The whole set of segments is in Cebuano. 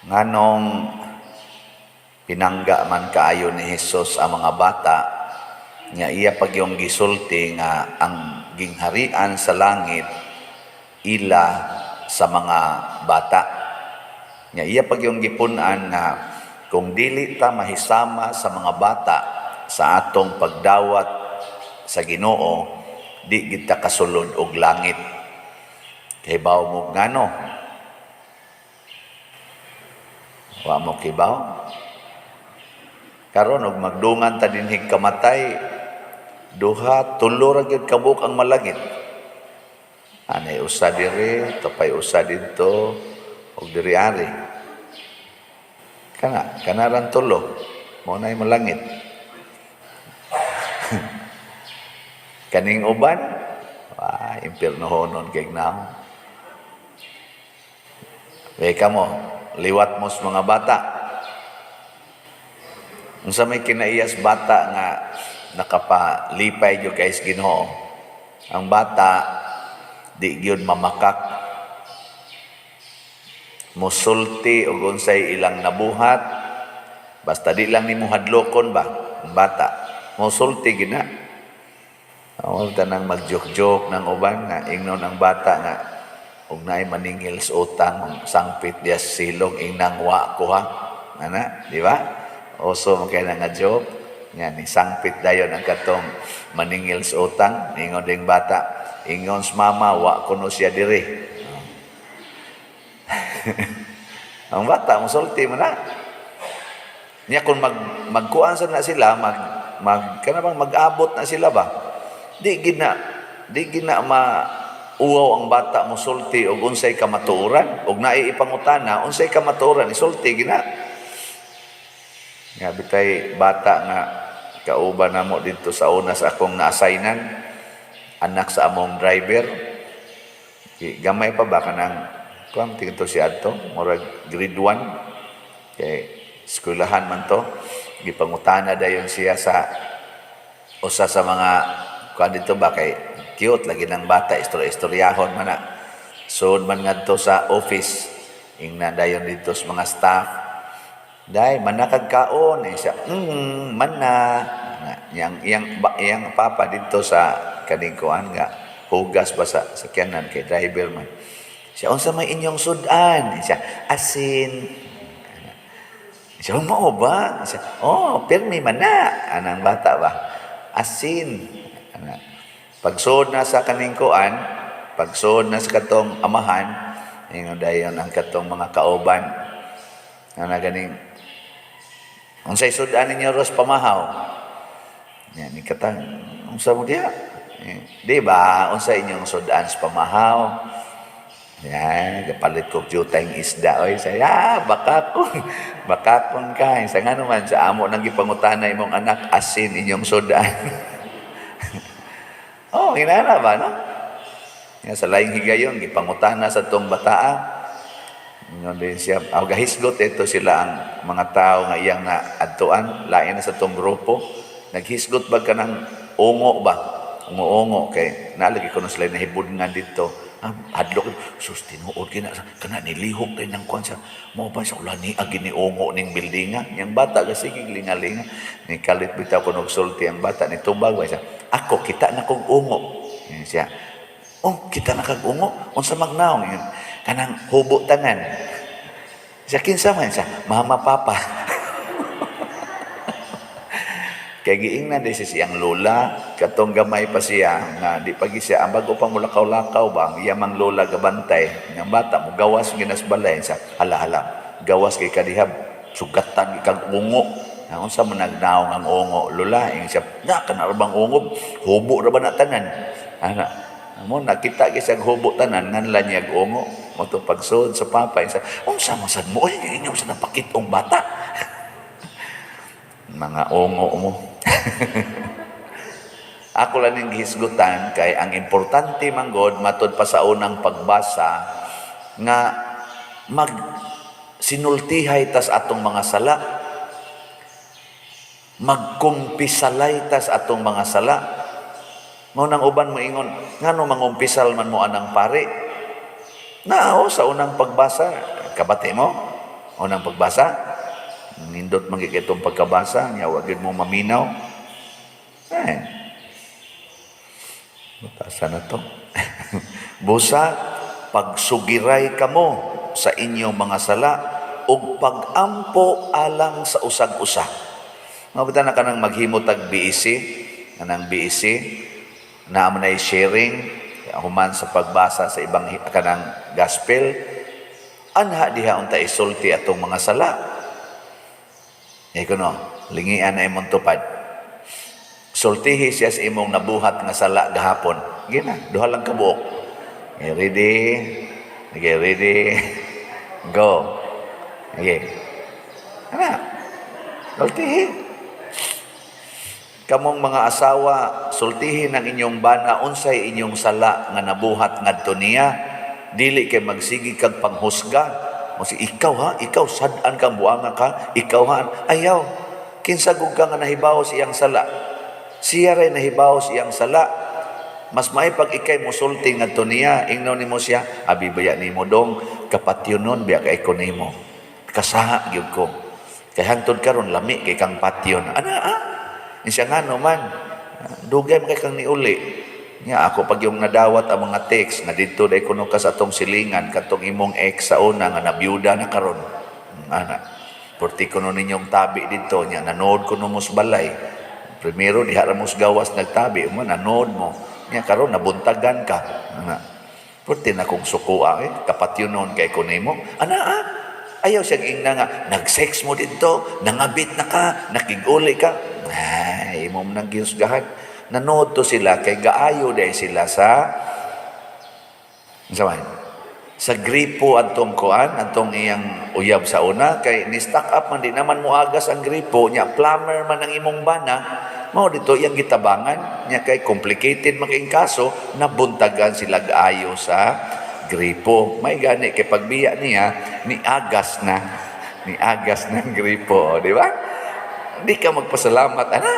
Nganong pinangga man kaayo ni Hesus ang mga bata nga iya pagyong gisulti nga ang gingharian sa langit ila sa mga bata? Nga iya pagyong gipun-an nga kung dili ta mahisama sa mga bata sa atong pagdawat sa Ginoo, di gid ta kasulod og langit. Kahibaw mo ngano? Wa mo kibaw? Karon og magdungan ta dinhig kamatay, duha, tulo ra gyud kabuok ang malangit. Anay usa diri, tupay usa didto, ug diri ari. Kana, kana tulo. Mao na'y malangit. Kaning uban, wah, impiernohonon kay naong. Kaya kamo, liwat mo sa mga bata. Unsa may kinaiyas bata nga nakapalipay gyud kay Ginoo? Ang bata di gyud mamakak. Musulti og unsay ilang nabuhat, basta di lang nimo hadlokon ba ang bata. Musulti gina. Huwag tanang mag-joke-joke ng uban nga ingnon ang bata nga og naay maningil sa utang, sangpit diya sa silong, ingnang wa ko ha. Ana, di ba? Uso man kay na nga joke nga ni sangpit dayon ang katong maningil sa utang, ingon ding bata, ingon sa mama, wa kuno siya diri. Ang bata musulti man na. Niya kung magkuan sa na sila, mag mag kana bang mag-abot na sila ba? Di gid na ma uwaw ang bata musulti og unsay kamatuoran og naay ipangutana unsay kamatuoran, isulti gina. Nga bitay bata nga kauban namo didto sa una sa akong na-assignan, anak sa among driver. Gamay pa ba, kanang kuan tingto siya adto, murag grade 1 kay eskwelahan man to. Gipangutana dayon siya sa usa sa mga kuan dito ba, kay cute lagi ng bata, istorya-istoryahon man na. Sud man ngadto sa office, ingna dayon dito sa mga staff, "Day, manakag kaon?" Eh, siya, mana." Yang yang ba, yang papa dito sa kaning kuan nga hugas ba sa sakyanan kay driver man. Siya, "Unsa may inyong sudan?" Eh, siya, "Asin." Siya, "Mao ba?" Siya, "Oh, pirmi man na." Anang bata ba? Asin. Ana. Pagsuod na sa kaning kuan, pagsuod na sa katong amahan, ingon dayon ang katong mga kauban. Ana ganing, "Unsay sudan ninyo ros pamahaw?" Yan, ni katang, "Unsa mo diha?" Eh, di ba, "Unsa inyong sudan sa pamahaw?" Yan, kapalit ko jutay isda. Oy, saya, ah, bakakon. Bakakon ka. Sa nga naman, sa amo nang gipangutana imong anak, asin inyong sudan. Oh, inana ba, no? Nga sa laing higayon, gipangutana sa tong bataa. Ingon din siya, aw gahisgot ito sila ang mga tao nga iyang na adtuan, lain na sa tong grupo. Naghisgot ba ka ng ungo ba? Ungo-ungo kay nalagi ko na sila nahibudngan dito. Ah, hadlok, sus, tinuod kina kana nilihok kay nang kuan sa mo pa sa ulan ni agi ni ungo ning buildinga. Yang bata kasi linga-linga ni kalit bitaw ko sulti ang bata ni tubag ba siya, "Ako kita na kog ungo." Yan siya, "Oh, kita na kag ungo, unsa magnaong?" Kanang hubo tanan. Siya, "Kinsa man?" Siya, "Mama, papa." Kay giingnan di siyang lola, katong gamay pa siya, nga di pagi siya, ang bago pa mulakaw-lakaw ba, ang iya mang lola gabantay, nga bata mo gawas ginas balay, sa hala hala, gawas kay kadihab, sugatan kag ungo. Nga unsa man nagnaong ang ungo, lola? Ingon siya, "Na kana ra bang ungob, hubo ra ba na tanan?" Ana, mo nakita gyud siya hubo tanan nganlan niya ungo. Mo to pagsud sa papa, siya, "Unsa man sad mo? Oy, inyo sa napakit-ong bata." Mga ungo mo. Ako lang ning gihisgutan kay ang importante manggod matud pa sa unang pagbasa nga mag sinultihay tas atong mga sala, magkumpisalay tas atong mga sala. Mao nang uban moingon, ngano mangumpisal man mo anang pare? Nao sa unang pagbasa, kabati mo? Unang pagbasa, nindot man gyud itong pagkabasa, nya wa gyud mo maminaw. Eh. Basa na to. Busa, pagsugiray kamo sa inyong mga sala ug pagampo alang sa usag-usa. Mabita na kanang maghimo tag BEC, kanang BEC, naa man ay sharing human sa pagbasa sa ibang kanang gospel, anha diha unta isulti atong mga sala. Eh kuno, lingian na imong tupad. Sultihi siya sa imong nabuhat nga sala gahapon. Gina, duha lang ka buok. Okay, ready? Okay, ready? Go. Okay. Ana. Sultihi. Kamong mga asawa, sultihin ang inyong bana unsay inyong sala nga nabuhat ngadto niya. Dili kay magsigi kag panghusga. Mo si ikaw ha, ikaw sad-an kang buanga ka, ikaw ha. Ayaw. Kinsa gud ka nga nahibaw sa iyang sala? Siya ray nahibaw sa iyang sala. Mas may pag ikay musulti ngadto niya, ingnon nimo siya, abi baya nimo dong, kapatyonon biya kay ko nimo. Kasaha gyud ko. Kay hantod karon lami kay kang patyon. Ana ah. Siya nga no man, dugay man kay kang niuli. Nya ako pag yung nadawat ang mga text nga didto day kuno ka sa atong silingan katong imong ex sa una nga nabiyuda na karon. Ana. Porti kuno ninyong tabi didto nya nanood kuno mo sa balay. Primero diha ra mo sa gawas nagtabi mo, nanood mo. Nya karon nabuntagan ka. Ana. Porti na kong sukua eh, kapatyonon kay ko nimo. Ana ah. Ayaw siyang ingna nga nag-sex mo didto, nangabit na ka, nakig-uli ka. Ay, imo man nang gihusgahan. Nanood to sila kay gaayo dahil sila sa man? Sa gripo atong kuan, atong iyang uyab sa una kay ni stock up man, di naman moagas ang gripo nya, plumber man ang imong bana, mao dito iyang gitabangan nya kay complicated man kayong kaso, nabuntagan sila gaayo sa gripo. May gani kay pagbiya niya ni agas na ang gripo, di ba? Di ka magpasalamat ana.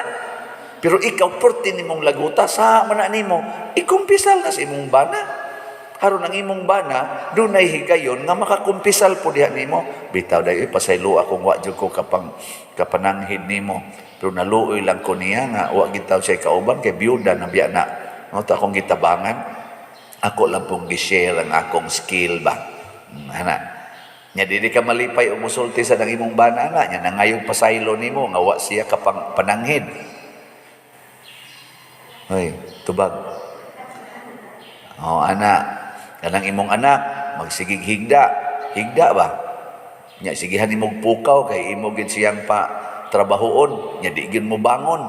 Pero ikaw perti nimong laguta sa man na nimo, ikumpisal na sa imong bana. Aron ang imong bana, dunay higayon nga makakumpisal po diha nimo. Bitaw dayo pasaylo akong wa jud ko kapang kapananghid nimo. Pero naluoy lang ko niya nga wa gid taw siya kauban kay biyuda na biya na. Mao to akong gitabangan. Ako lang pong gi-share ang akong skill ba. Ana. Nya dili ka malipay og musulti sa nang imong bana nga nya nangayong pasaylo nimo nga wa siya kapang pananghid. Hoy, tubag. Oh, ana, kanang imong anak magsigig higda. Higda ba? Nya sigihan nimog pukaw kay imo gid siyang pa trabahoon, nya di gid mo bangon.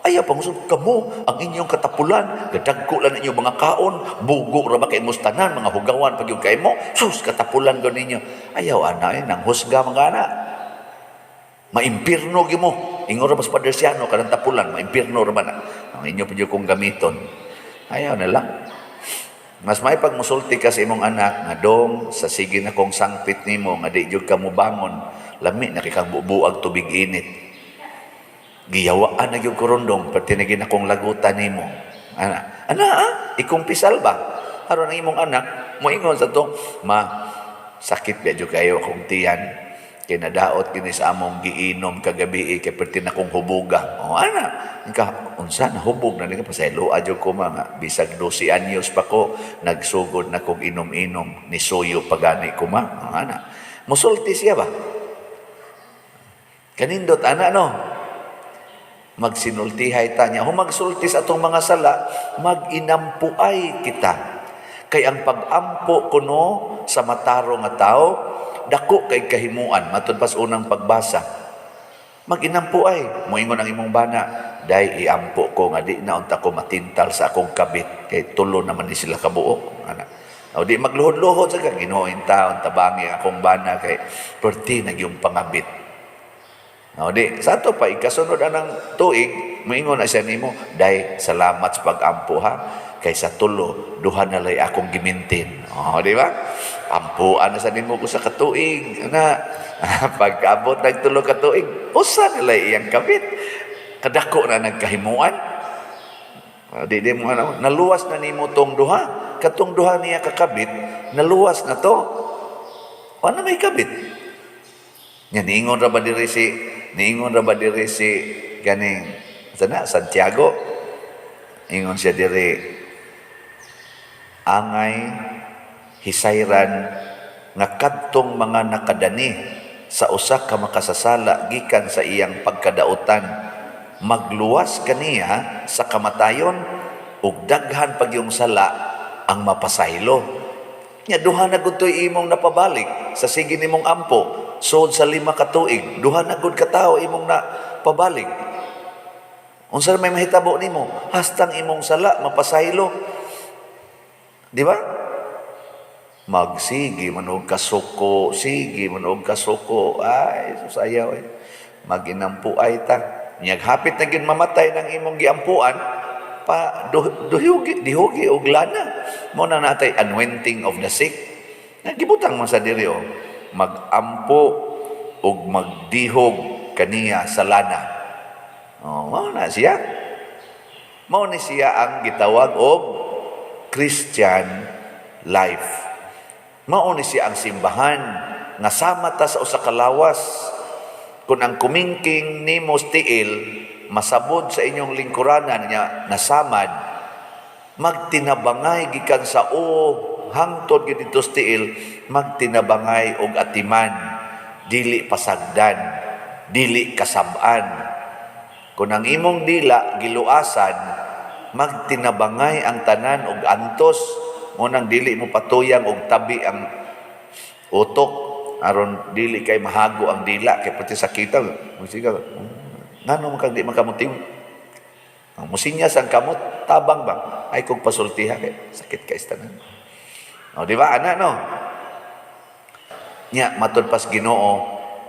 Ayaw pangusap kamo ang inyong katapulan, gadagko lang inyong mga kaon, bugo ra ba kay mos tanan, mga hugawan pag yung kay mo, sus katapulan ko ninyo. Ayaw ana eh, nang husga mga ana. Maimpirno gyud mo. Ingon ra ba sa Padre Siano kanang tapulan, maimpirno ra ba na. Ang inyo pa jud kong gamiton. Ayaw na lang. Mas may pag musulti ka sa imong anak nga dong sa sige na kong sangpit nimo nga di jud ka mobangon, lami na kay kang bubuag tubig init. Giyawaan na gyud ko rondong perti na gyud akong lagutan nimo. Ana, ana ah, ikumpisal ba? Aron ang imong anak moingon sa to, ma, sakit ba jud kayo akong tiyan. Kay nadaot kini sa among giinom kagabi kay perti na kong hubuga. O ana, ka unsa na hubog na ni ka, pasaylo jud ko mga bisag 12 anyos pa ko nagsugod na kog inom-inom, ni suyo pagani ko ma. O, ana. Musulti siya ba? Kanindot ana no. Magsinultihay ta niya. Kung magsulti sa atong mga sala, mag-inampuay kita. Kay ang pag-ampo kuno sa matarong nga tao, dako kay kahimuan, matud pas unang pagbasa. Mag-inampuay, moingon ang imong bana, day iampo ko nga di na unta ko matintal sa akong kabit kay tulo naman ni sila kabuok. Ana. O di magluhod-luhod sa kag Ginoo taon tabangi akong bana kay perti na gyung pangabit. O di sa ato pa ikasunod anang tuig, moingon na siya nimo, day salamat sa pag-ampo ha, kay sa tulo duha na lay akong gimintin. O di ba? Ampuan na sa nimo ko sa katuig na pag-abot ng tulo ka tuig, usa na lay iyang kabit. Kadako na nagkahimuan. O, di mo ano, naluwas na nimo tong duha. Katong duha niya kakabit, naluwas na to. Ano may kabit? Nya niingon ra ba diri si ganing sana Santiago? Ingon siya diri, angay hisayran nga kadtong mga nakadani sa usa ka makasasala gikan sa iyang pagkadautan, magluwas kaniya sa kamatayon ug daghan pagyung sala ang mapasaylo. Nya duha na gud to'y imong napabalik sa sige nimong ampo sod sa 5 ka tuig. Duha na gud ka tawo imong napabalik. Unsa may mahitabo nimo? Hastang imong sala mapasaylo, di ba? Magsige man og kasuko, sige man og kasuko. Ay, sus, ayaw eh. Maginampuay ta. Nyag hapit na gyud mamatay ng imong giampuan, pa duhugi, dihugi og lana. Mao na natay anointing of the sick. Nagibutang man sa diri oh. Magampo og magdihog kaniya sa lana. Oh, mao na siya. Mao ni siya ang gitawag og Christian life. Mao ni siya ang simbahan nga sama ta sa usa ka lawas. Kung ang kumingking nimo tiil masabod sa inyong lingkuranan niya nasamad, magtinabangay gikan sa o hangtod gid didto sa tiil, magtinabangay og atiman, dili pasagdan, dili kasab-an. Kung ang imong dila giluasan, magtinabangay ang tanan og antos mo nang dili mo patuyang og tabi ang utok aron dili kay mahago ang dila, kay pati sakita musika ngano man kag di makamuting ang musinyas ang kamot, tabang ba ay kung pasultiha kay sakit kay tanan. O, di ba ana, no? Nya matud pas Ginoo,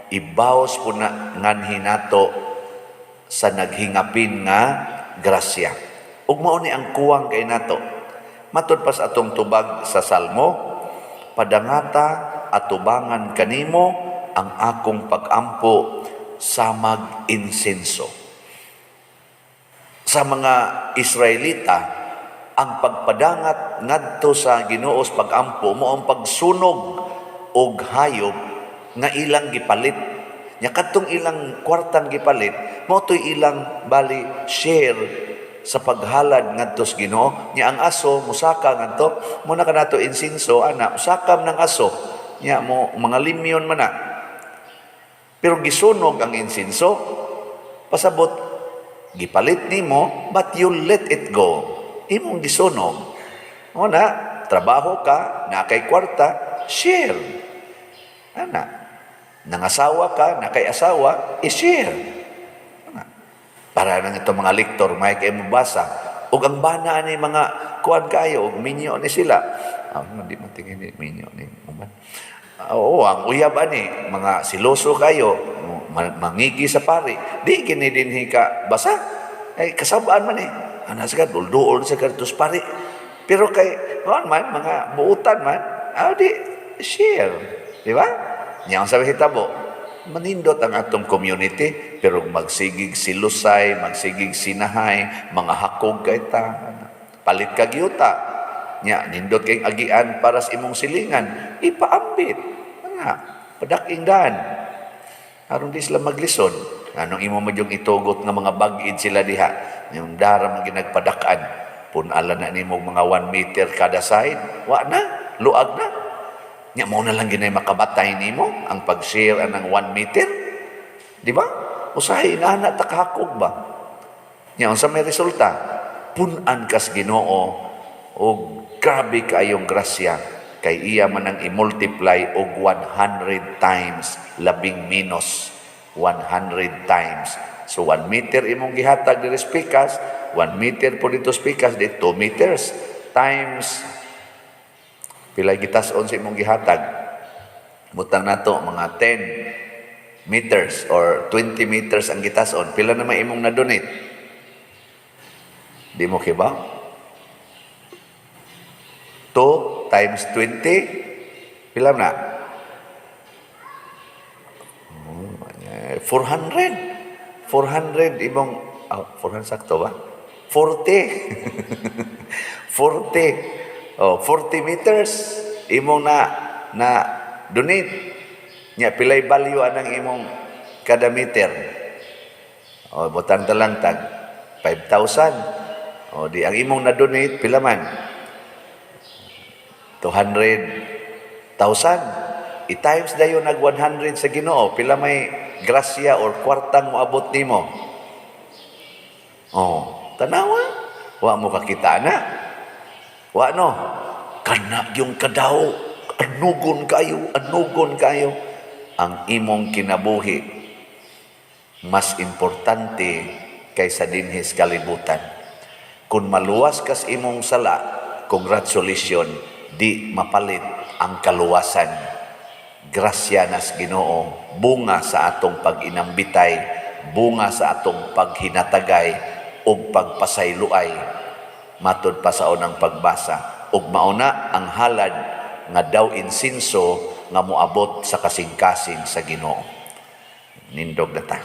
ibaws po na nganhi nato sa naghingapin nga grasya. Ug mao ni ang kuwang kay nato. Matud pas atong tubag sa Salmo, "Padangata, atubangan kanimo ang akong pagampo sa mag-insenso." Sa mga Israelita, ang pagpadangat ngadto sa Ginoo sa pagampo mo ang pagsunog og hayop nga ilang gipalit. Nya kadtong ilang kwartang gipalit, mao to'y ilang bali share sa paghalad ngadto sa Ginoo. Nya ang aso musaka ngadto mo na kanato insinso ana, musakam ng aso nya mo mga limyon man na. Pero gisunog ang insinso, pasabot gipalit nimo, but you let it go, imong gisunog. O na trabaho ka na kay kwarta, share ana. Nangasawa ka na kay asawa, i-share. Ana. Para nang ito mga lektor, may kay mo basa ug ang bana ni mga kuan kayo ug minyo ni sila. Ah, di man tingin ni minyo ni uban. Ah, oo, ang uyab ani mga siloso kayo, mangigi sa pari, di gini dinhi ka basa ay kasabaan man eh. Ana sa dulduol sa kadtos pari, pero kay kuan man mga buutan man, ah, di share, di ba? Nya ang sabi hitabo, manindot ang atong community. Pero magsigig silusay, magsigig sinahay, mga hakog kay ta, palit ka gyuta. Nya nindot kay agian para sa imong silingan, ipaambit nga padaking daan aron di sila maglisod. Anong imo man yung itugot nga mga bag-id sila diha, yung dara man ginagpadakan, punala na nimo mga 1 meter kada side, wa na luag na. Nya mo na lang ginay makabatay nimo ang pag-share anang 1 meter. Di ba? Usahay inana ta kahakog ba? Nya unsa may resulta? Pun-an kas Ginoo og grabe kaayong grasya kay iya man ang i-multiply og 100 times, labing minus 100 times. So 1 meter imong gihatag diri sa pikas, 1 meter po dito sa pikas, di 2 meters times pila gitas-on sa imong gihatag. Butang nato mga 10 meters or 20 meters ang gitason, pila na may imong na-donate? Di mo kiba? 2 times 20, pila na? Oh, 400. 400 imong, oh, 400 sakto ba? 40. 40. Oh, 40 meters imong na na donate. Nya pilay value anang imong kada meter? O butang talang tag 5,000. O di ang imong na-donate pila man? 200,000. I-times dayon nag 100 sa Ginoo, pila may grasya or kwartang moabot nimo? Oh, tanawa. Wa mo kakita na. Wa no. Kana yung kadaw. Anugon kayo, anugon kayo. Ang imong kinabuhi mas importante kaysa dinhis kalibutan. Kung maluwas kas imong sala, congratulations, di mapalit ang kaluwasan. Grasya nas Ginoo, bunga sa atong pag-inambitay, bunga sa atong paghinatagay ug pagpasayloay matud pa sa unang pagbasa, ug mauna ang halad nga daw insinso nga moabot sa kasing-kasing sa Ginoo. Nindog na ta.